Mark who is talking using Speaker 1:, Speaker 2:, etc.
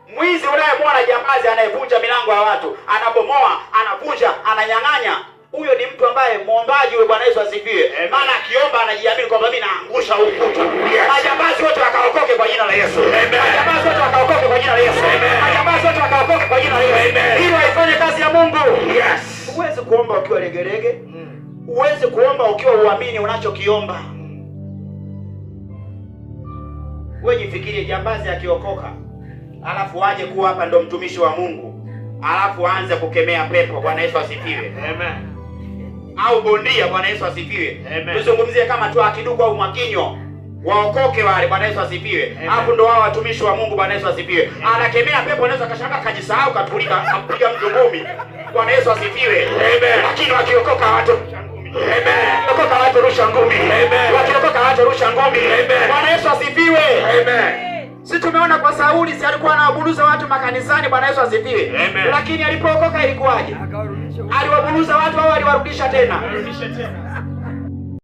Speaker 1: Mwizi unayemwona jambazi anayevunja milango ya watu, anabomoa, anavunja, ananyang'anya, huyo ni mtu ambaye muombaji huyo. Bwana Yesu asifiwe. Maana akiomba anajiamini kwamba mimi naangusha ukuta.
Speaker 2: Yes.
Speaker 1: Majambazi wote wakaokoke kwa jina la Yesu. Majambazi wote wakaokoke kwa jina la Yesu. Majambazi wote wakaokoke kwa jina la Yesu.
Speaker 2: Amen.
Speaker 1: Ili waifanye kazi ya Mungu.
Speaker 2: Yes.
Speaker 1: Huwezi kuomba ukiwa legelege. Huwezi kuomba ukiwa uamini unachokiomba. Wewe jifikirie, jambazi akiokoka alafu aje kuwa hapa ndo mtumishi wa Mungu, alafu aanze kukemea pepo. Bwana Yesu asifiwe.
Speaker 2: Amen.
Speaker 1: Au bondia. Bwana Yesu asifiwe.
Speaker 2: Amen.
Speaker 1: Tuzungumzie kama tu Akiduku au Mwakinyo waokoke wale. Bwana Yesu asifiwe.
Speaker 2: Amen.
Speaker 1: Alafu ndo wao watumishi wa Mungu. Bwana Yesu asifiwe. Anakemea pepo, anaweza kashangaa kajisahau, katulika, ampiga mtu ngumi. Bwana Yesu asifiwe.
Speaker 2: Amen.
Speaker 1: Lakini wakiokoka hawatorusha ngumi.
Speaker 2: Amen.
Speaker 1: Wakiokoka hawatorusha ngumi.
Speaker 2: Amen.
Speaker 1: Wakiokoka hawatorusha ngumi.
Speaker 2: Amen.
Speaker 1: Bwana Yesu asifiwe.
Speaker 2: Amen.
Speaker 1: Si tumeona kwa Sauli, si alikuwa anawaburuza watu makanisani. Bwana Yesu asifiwe.
Speaker 2: Amen.
Speaker 1: Lakini alipookoka ilikuwaje? Aliwaburuza watu au aliwarudisha tena?
Speaker 2: Rudisha tena.